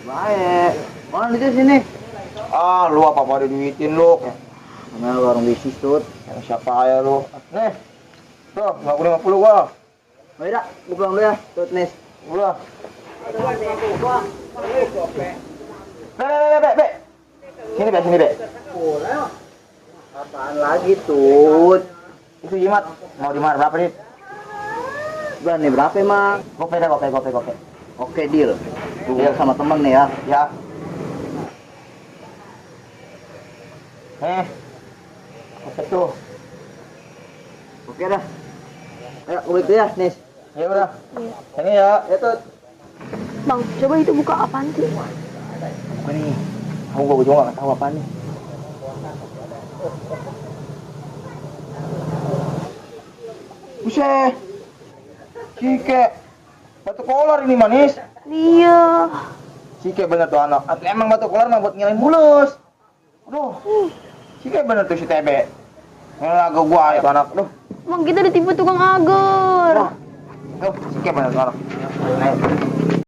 Baik. Mana di sini? Ah, lu apa ada duitin lu? Mana warung bisnis tuh? Yang siapa ya lu? Nih. Tuh, 50 gua. Baik dah, gua pulang dulu ya. Tuh, Nis. Udah. Be. Sini, Be. Apaan lagi, Tut? Itu jimat. Mau dimakan berapa nih? Bulan nih berapa emang? Gope. Oke, deal. Gua Deal. sama temen nih ya. Ya. Oke tuh. Oke dah. Ayo, gua balik dulu ya, Nis. Ya udah. Iya. Ini ya. Ya, Tut. Bang, coba itu buka apaan sih? Apa nih? Gua juga nggak tahu apa nih. Buset. Cike. Batu kolar ini manis. Iya. Cike bener tuh anak. Emang batu kolar mah buat ngilangin mulus. Aduh. Cike bener tuh si Tebe. Ngelaga gua itu anak. Aduh. Bang, kita ditipu tukang agar. Tuh, Cike bener tuh anak. Ayo.